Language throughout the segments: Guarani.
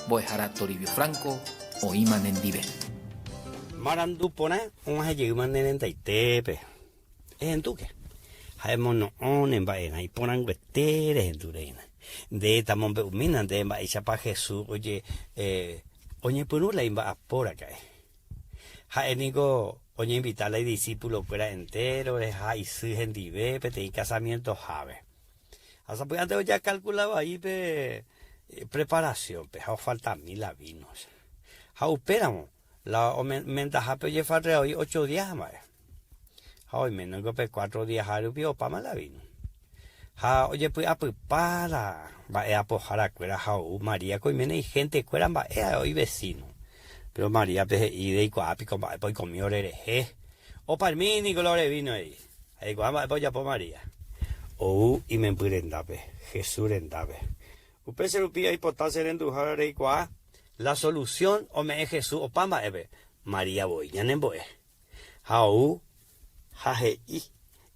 Mbo'ehára Toribio Franco oĩma nendive. Marandu porã og̃uahẽ jeýma ne rendaitépe. Ehendúke, ha emono'õ ne mba'erã iporãnguete rehendu reína. Nde tamombe'umína nde mba'éichapa Jesús oje oñepyrũ la imba'apo raka'e. Ha'e niko oñeinvita la idisípulokuéra entérore ha isy hendive peteĩ kasamientohápe. Ha sapy'ánte ojakalkula vai pe preparasiónpe ha ofaltami la víno. Ha upéramo la omendahápe ojefarrea oĩ ocho día mba'e. Ha oiméne oiko pe cuatro diaha rupi opáma la víno. Ha ojepy'apypa la mba'e apohárakuéra ha ou María-ko oiméne ihéntekuéra mba'e ha'e oĩ vesíno. Péro María-pe he'i reikuaa piko mba'épa oikomi orerehe. Oparmi niko la ore víno he'i. Ha eikuaa mba'épa ojapo María. Ou imemby rendápe, Jesús rendápe. Upéicha rupi aipota che renduhára reikuaa la solución ome'ẽ Jesús opa mba'épe, María voi ñanembo'e. Ha ou ha he'i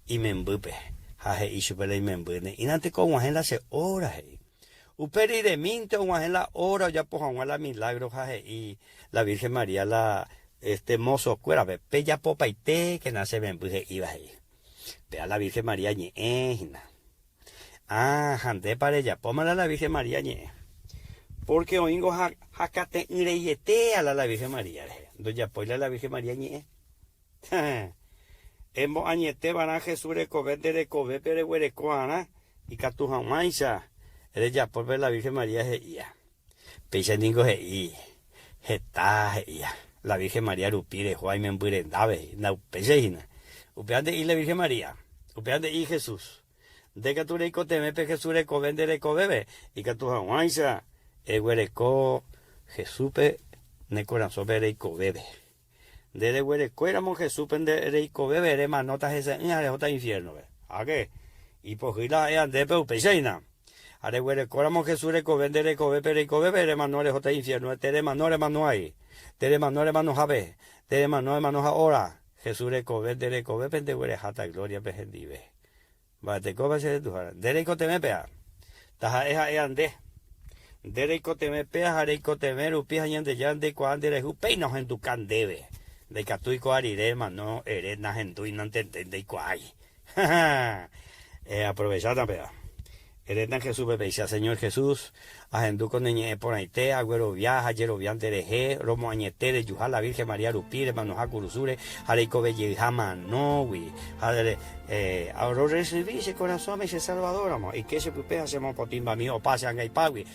imembýpe, ha he'i chupe la imemby, Ne'ĩranteko og̃uahẽ la che óra, he'i. Upe riremínte og̃uahẽ la óra ojapo hag̃ua la milágro ha he'i la Virgen María la este mozo-kuérape, Pejapopaitékena che memby he'íva, he'i. Péa la Virgen María ñe'ẽ hína. Ah, ha ndépa rejapómara la Virgen María ñe'ẽ? Pórke oĩngo hakate'ỹreiete la la Virgen María rehe, ndojapói la la Virgen María ñe'ẽ. Embo'añete va'erã Jesús rekove nde rekovépe reguereko va'erã ikatu hag̃uáicha rejapo pe la Virgen María he'íva. Péicha ningo he'i heta he'íva, la Virgen María rupi rehóva imemby rendápe, he'i. Ndaupéichai hína. Upéva nde'i la Virgen María, upéva nde'i Jesús. Nde katu reikotevẽ pe Jesús rekove nde rekovépe, ikatu hag̃uáicha eguereko Jesúspe ne korasõpe reikovépe. Nde reguerekóiramo Jesúspe nde reikovépe remanóta hese'ỹ ha rehóta infiérnope. Háke, ipohýi la ha'éva ndépe upéicha hína. Ha reguerekóramo Jesús rekove nde rekovépe reikovépe remano rehóta infiérnope, teremano remano ai, teremano remanohápe, teremano remanoha óra, Jesús rekove nde rekovépe ndeguereháta glóriape hendive. Mba'etekópa che renduhára? Nde reikotevẽ péa. Taha'e ha'éva nde. Nde reikotevẽ péa ha reikotevẽ rupi ha Ñandejára ndeikuaa nde rayhu péina ohenduka ndéve. Ndaikatúi ko'a rire ermano ere nahendúi nantendéi ndaikuaái. Eaprovecháta péva. Eréta Jesúspe péicha, Señor Jesús, ahendu ko ne ñe'ẽ porãite, aguerovia ha ajerovia nde rehe, romoañete rejuha la Virgen María rupi remanoha kurusúre ha reikove jeyha manógui. Ha rorresivi che korasõme che Salvador ramo, eike che pype ha chemopotĩmbami opa che angaipágui.